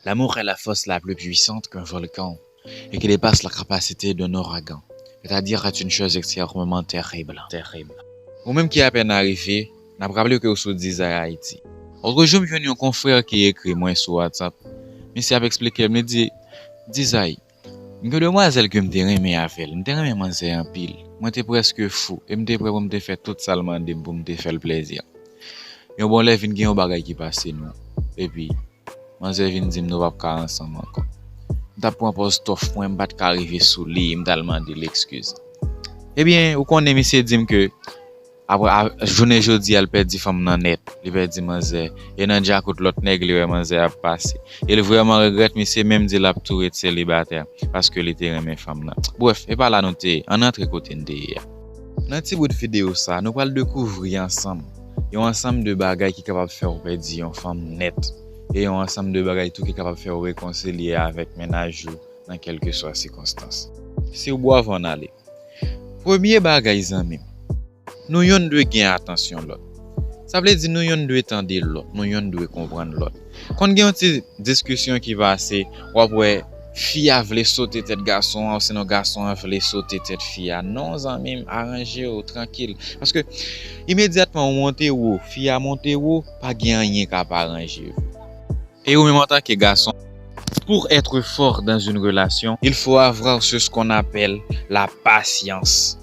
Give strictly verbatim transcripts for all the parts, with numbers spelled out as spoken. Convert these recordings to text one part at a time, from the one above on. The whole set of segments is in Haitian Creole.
L'amour est la force la plus puissante qu'un volcan et qui dépasse la capacité d'un ouragan. C'est-à-dire est une chose extrêmement terrible, terrible. Ou menm ki apèn arive, n ap raple ke w sou Dizay Ayiti. Lòt jou, m jwenn yon konfrè ki ekri mwen sou WhatsApp. Misye ap eksplike m, li di, Dizay, m gen demwazèl ke m te renmen avè l, m te renmen manzè anpil. Mwen te prèske fou, e m te prè pou m te fè tout sa l mande m pou m te fè l plèzi. Yon bon lè vin gen yon bagay ki pase nou. Epi, manzè vin di m nou p ap ka ansanm ankò. M t ap pran pòz tòf mwen, m pa t ka rive sou li, m t al mande l ekskiz. Ebyen, ou konnen misye di m ke apre, a, jounen jodi a, l pèdi fanm nan nèt, li pèdi manzè. E nan djakout lòt nèg, li wè manzè ap pase. E l vrèman regrèt, misye menm di l ap tou ret selibatè paske li te renmen fanm nan. Brèf, e pa la nou te ye, ann antre kote n te ye a. Nan ti bout videyo sa, nou pral dekouvri ansanm yon ansanm de bagay ki kapab fè w pèdi yon fanm nèt, e yon ansanm de bagay tou ki kapab fè w rekonsilye avèk mennaj ou nan kèlkeswa sikonstans. Si w bwave, ann ale. Premye bagay, zanmi m, nou yonn dwe gen atansyon lòt. Sa vle di nou yonn dwe tande lòt, nou yonn dwe konprann lòt. Konn gen yon ti diskisyon ki pase, w ap wè fi a vle sote tèt gason an, osinon gason an vle sote tèt fi a. Non, zanmi m, aranje w, trankil. Paske imedyatman ou monte wo, fi a monte wo, pa gen anyen k ap aranje w. E ou menm antanke gason, pour être fort dans une relation, il faut avoir ce qu'on appelle la patience,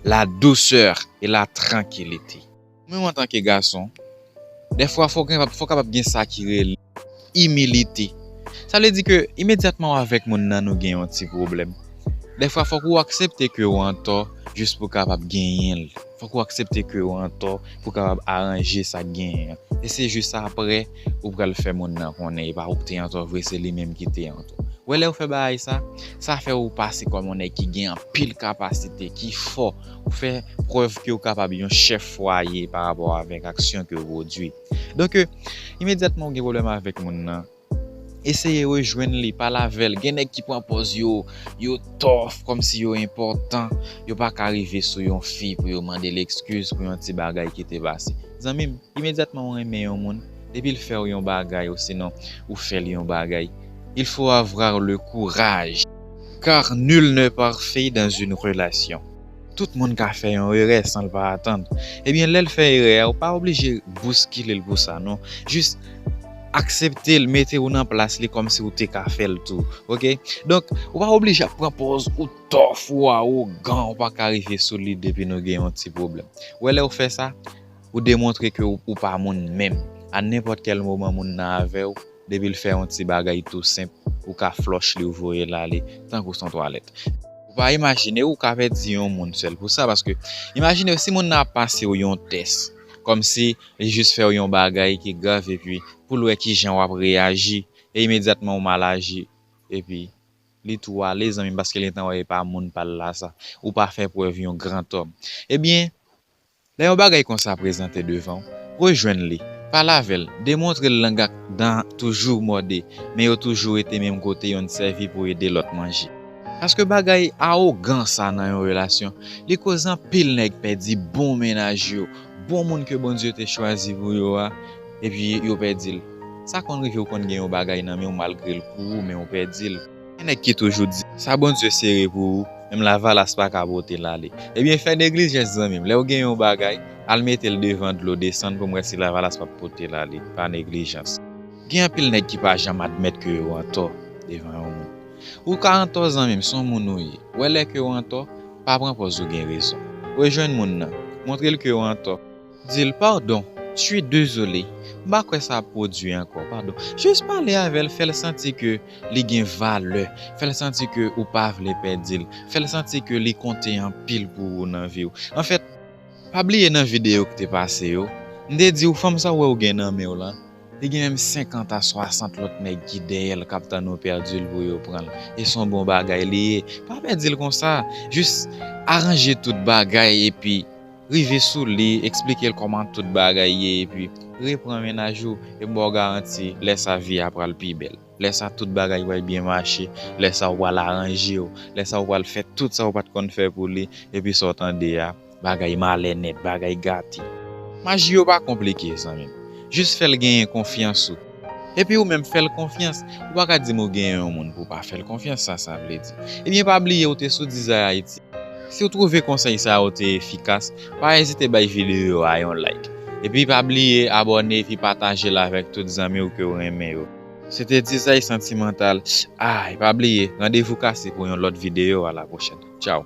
la douceur et la tranquillité. Ou menm antanke gason, dèfwa fò w gen, fò w kapab gen sa ki rele imilite. Sa vle di ke imedyatman w avèk moun nan, nou gen yon ti pwoblèm. Dèfwa fòk ou aksepte ke w antò jis pou w kapab genyen l. Fòk ou aksepte ke w antò pou w kapab aranje sa k genyen an. E se jis apre ou pral fè moun nan konnen e pa ou k te antò vre, se li menm ki te antò. Ou wè lè ou fè bagay sa, sa fè ou pase kòm yon nèg ki gen anpil kapasite, ki fò. Ou fè prèv ke ou kapab yon chèf fwaye pa rapò avèk aksyon ke ou pwodui. Donk, imedyatman ou gen pwoblèm avèk moun nan, eseye rejwenn li, pale avè l. Gen nèg ki pran pòz yo, yo tòf, kòmsi yo enpòtan, yo pa ka rive sou yon fi pou yo mande l ekskiz pou yon ti bagay ki te pase. Zanmi m, imedyatman ou renmen yon moun, depi l fè w yon bagay, osinon ou fè l yon bagay, il faut avoir le courage. Car nul n'est parfait dans une relation. Tout moun ka fè yon erè san l pa atann. Ebyen, lè l fè erè a, ou pa oblije bouskile l pou sa, non. Jis aksepte l, mete w nan plas li kòmsi ou te ka fè l tou. Oke? Donk, ou pa oblije ap pran pòz ou tòf, ou awogan, ou pa ka rive sou li depi nou gen yon ti pwoblèm. Ou wè lè ou fè sa, ou demontre ke ou, ou pa moun menm. A nenpòt kèl moman moun nan avè w, depi l fè yon ti bagay tou senp, ou ka flòch li, ou voye l ale, tankou s on twalèt. Ou pa imajine ou ka pèdi yon moun sèl pou sa, paske imajine si moun nan ap pase w yon tès, kòmsi li jis fè w yon bagay ki grav, epi pou l wè kijan w ap reyaji, e imedyatman ou mal aji, epi li tou ale, zanmi m, paske li gentan wè e pa moun pa l la sa. Ou pa fè prèv yon grantòm. Ebyen, lè yon bagay konsa prezante devan w, rejwenn li, pale avè l, demontre l lang ak dan toujou mòde, men yo toujou rete menm kote, yonn sèvi pou ede lòt manje. Paske bagay awogan sa nan yon relasyon, li koz anpil nèg pèdi bon mennaj yo, bon moun ke Bondye te chwazi pou yo a, epi yo pèdi l. Sa konn rive ou konn gen yon bagay nan men w malgre l pou ou, men ou pèdi l. Gen nèg ki toujou di, sa Bondye sere pou ou, menm lavalas pa ka pote l ale. Ebyen, fè neglijans, zanmi m. Lè w gen yon bagay, al mete l devan dlo, desann pou m wè si lavalas p ap pote l ale, pa neglijans. Gen anpil nèg ki pa janm admèt ke yo antò devan yon moun. Ou ka antò, zanmi m, s on moun ou ye. Wè lè ke w antò, pa pran pòz ou gen rezon. Rejwenn moun nan, montre l ke w antò. Di l, "Padon, je suis désolé. M pa kwè sa ap pwodui ankò, padon." Jis pale avè l, fè l santi ke li gen valè, fè l santi ke ou pa vle pèdi l, fè l santi ke li konte anpil pou ou nan vi w. Anfèt, pa bliye nan videyo ki te pase yo, m te di w fanm sa w wè ou gen nan men w lan, li gen menm senkant a swasant lòt nèg ki dèyè l k ap tann ou pèdi l pou yo pran l. E s on bon bagay li ye. Pa pèdi l konsa. Jis aranje tout bagay epi rive sou li, eksplike l kòman tout bagay ye, epi repran mennaj ou, e m ba w garanti, lè sa vi a pral pi bèl. Lè sa tout bagay pral byen mache, lè sa w pral aranje w, lè sa w pral fè tout sa w pa t konn fè pou li, epi sa w tande a, bagay malè nèt, bagay gate. Maji yo pa konplike, zanmi m. Jis fè l genyen konfyans ou. Epi ou menm fè l konfyans. Ou pa ka di m ou gen yon moun pou w pa fè l konfyans, sa sa vle di. Ebyen pa bliye ou te sou Dizay Ayiti. Si w twouve konsèy sa yo te efikas, pa ezite bay videyo a yon like. Epi pa bliye abòne epi pataje l avèk tout zanmi w ke w renmen yo. Se te Dizay Santimantal. Ah, e pa bliye, randevou kase pou yon lòt videyo, a la pwochèn. Tchaw.